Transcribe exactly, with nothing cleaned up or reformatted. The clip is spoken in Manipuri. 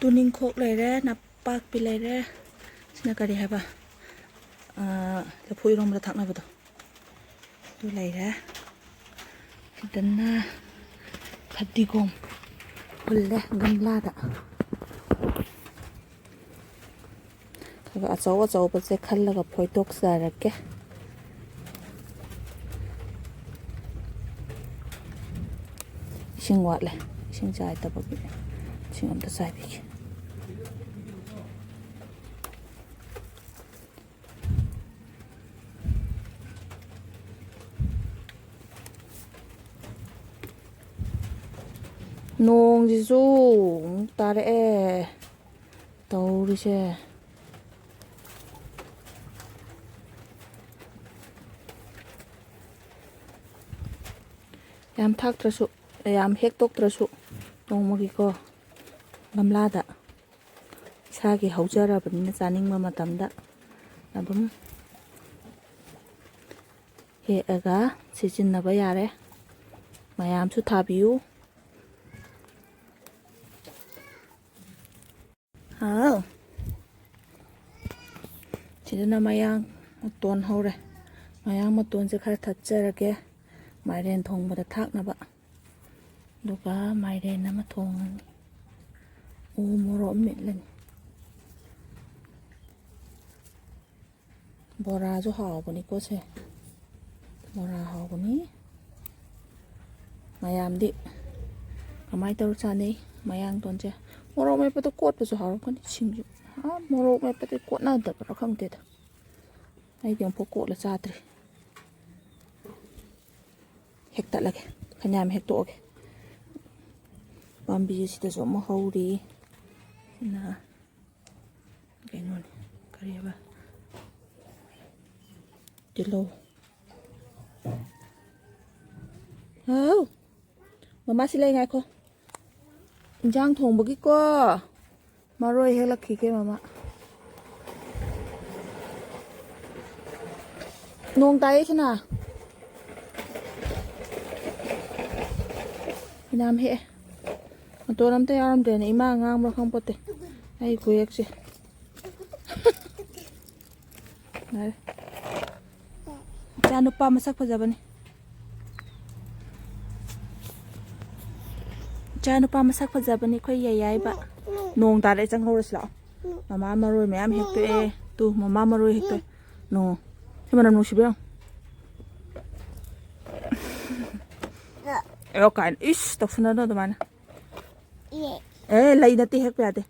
ꯇꯨꯅꯤꯡꯈꯣꯛ ꯂꯩꯔꯦ, ꯅꯄꯥꯛꯄꯤ ꯂꯩꯔꯦ꯫ ꯁꯤꯅ ꯀꯔꯤ ꯍꯥꯏꯕ? ꯑꯥ, ꯂꯐꯨ ꯏꯔꯣꯝꯕꯗ ꯊꯥꯛꯅꯕꯗꯣ꯫ ꯑꯗꯨ ꯂꯩꯔꯦ꯫ ꯁꯤꯗꯅ ꯐꯗꯤꯒꯣꯝ ꯍꯨꯜꯂꯦ ꯒꯝꯂꯥꯗ꯫ ꯑꯗꯨꯒ ꯑꯆꯧ ꯑꯆꯧꯕꯁꯦ ꯈꯜꯂꯒ ꯐꯣꯏꯗꯣꯛꯆꯔꯛꯀꯦ꯫ ꯏꯁꯤꯡ ꯋꯥꯠꯂꯦ꯫ ꯏꯁꯤꯡ ꯆꯥꯏꯗꯕꯒꯤ ꯏꯁꯤꯡ ꯑꯝꯇ ꯆꯥꯏꯕꯤꯒꯦ꯫ ꯅꯣꯡꯁꯤꯁꯨ ꯑꯃꯨꯛ ꯇꯥꯔꯛꯑꯦ ꯇꯧꯔꯤꯁꯦ꯫ ꯌꯥꯝ ꯊꯥꯛꯇ꯭ꯔꯁꯨ, ꯌꯥꯝ ꯍꯦꯛꯇꯣꯛꯇ꯭ꯔꯁꯨ, ꯅꯣꯡꯃꯒꯤꯀꯣ ꯒꯝꯂꯥꯗ ꯏꯁꯥꯒꯤ ꯍꯧꯖꯔꯕꯅꯤꯅ ꯆꯥꯅꯤꯡꯕ ꯃꯇꯝꯗ ꯑꯗꯨꯝ ꯍꯦꯛꯑꯒ ꯁꯤꯖꯤꯟꯅꯕ ꯌꯥꯔꯦ꯫ ꯃꯌꯥꯝꯁꯨ ꯊꯥꯕꯤꯌꯨ꯫ ꯍꯥꯎ꯫ ꯁꯤꯗꯅ ꯃꯌꯥꯡ ꯃꯇꯣꯟ ꯍꯧꯔꯦ꯫ ꯃꯌꯥꯡ ꯃꯇꯣꯟꯁꯦ ꯈꯔ ꯊꯠꯆꯔꯒꯦ, ꯃꯥꯏꯔꯦꯟ ꯊꯣꯡꯕꯗ ꯊꯥꯛꯅꯕ꯫ ꯑꯗꯨꯒ ꯃꯥꯏꯔꯦꯟ ꯑꯃ ꯊꯣꯡꯉꯅꯤ꯫ ꯎ ꯃꯣꯔꯣꯛ ꯑꯃ ꯃꯦꯠꯂꯅꯤ꯫ ꯕꯣꯔꯥꯁꯨ ꯍꯥꯎꯕꯅꯤꯀꯣ ꯁꯦ꯫ ꯕꯣꯔꯥ ꯍꯥꯎꯕꯅꯤ꯫ ꯃꯌꯥꯝꯗꯤ ꯀꯃꯥꯏꯅ ꯇꯧꯔ ꯆꯥꯅꯩ ꯃꯌꯥꯡꯇꯣꯟꯁꯦ? ꯃꯣꯔꯣꯛ ꯃꯦꯠꯄꯗ ꯀꯣꯠꯄꯁꯨ ꯍꯥꯎꯔꯛꯀꯅꯤ ꯁꯤꯡꯖꯨ꯫ ꯑꯥ, ꯃꯣꯔꯣꯛ ꯃꯦꯠꯄꯗꯤ ꯀꯣꯠꯅꯗꯕ꯭ꯔꯥ ꯈꯪꯗꯦꯗ꯫ ꯑꯩꯗꯤ ꯑꯃꯨꯛꯐꯥꯎ ꯀꯣꯠꯂ ꯆꯥꯗ꯭ꯔꯤ꯫ ꯍꯦꯛꯇꯠꯂꯒꯦ, ꯐꯅꯌꯥꯝ ꯍꯦꯛꯇꯣꯛꯑꯒꯦ꯫ ꯄꯥꯝꯕꯤꯁꯤꯗꯁꯨ ꯑꯃ ꯍꯧꯔꯤ꯫ ꯁꯤꯅ ꯀꯩꯅꯣꯅꯤ, ꯀꯔꯤꯑꯕ? ꯇꯤꯜꯍꯧ꯫ ꯍꯥꯎ! ꯃꯃꯥ ꯁꯤ ꯂꯩ, ꯉꯥꯏꯈꯣ꯫ ꯏꯟꯖꯥꯡ ꯊꯣꯡꯕꯒꯤꯀꯣ ꯃꯔꯣꯏ ꯍꯦꯛꯂꯛꯈꯤꯒꯦ, ꯃꯃꯥ꯫ ꯅꯣꯡ ꯇꯥꯏꯌꯦ, ꯁꯅꯥ꯫ ꯐꯅꯌꯥꯝ ꯍꯦꯛꯑꯦ꯫ ꯃꯇꯣꯟ ꯑꯝꯇ ꯌꯥꯎꯔꯝꯗ꯭ꯔꯦꯅꯦ, ꯏꯃꯥ ꯉꯥꯡꯕ꯭ꯔꯥ ꯈꯪꯄꯣꯠꯇꯦ꯫ ꯑꯩ ꯈꯨꯌꯦꯛꯁꯦ꯫ ꯌꯥꯔꯦ꯫ ꯏꯆꯥ ꯅꯨꯄꯥ ꯃꯁꯛ ꯐꯖꯕꯅꯤ꯫ ꯏꯆꯥ ꯅꯨꯄꯥ ꯃꯁꯛ ꯐꯖꯕꯅꯤ ꯑꯩꯈꯣꯏ ꯌꯥꯏꯌꯥꯏꯕ꯫ ꯅꯣꯡ ꯇꯥꯔꯛꯑꯦ, ꯆꯪꯍꯧꯔꯁꯤ ꯂꯥꯛꯑꯣ꯫ ꯃꯃꯥ ꯃꯔꯣꯏ ꯃꯌꯥꯝ ꯍꯦꯛꯇꯣꯛꯑꯦ꯫ ꯇꯨ, ꯃꯃꯥ ꯃꯔꯣꯏ ꯍꯦꯛꯇꯣꯛꯑꯦ꯫ ꯅꯣ꯫ ꯁꯤ ꯃꯅꯝ ꯅꯨꯡꯁꯤꯕ ꯌꯦꯡꯉꯣ꯫ ꯑꯦ ꯀꯥꯏꯅ꯫ ꯏꯁ, ꯇꯧꯁꯟꯅꯗꯣ ꯑꯗꯨꯃꯥꯏꯅ꯫ ꯑꯦ, ꯂꯩ ꯅꯠꯇꯦ, ꯍꯦꯛꯄ ꯌꯥꯗꯦ꯫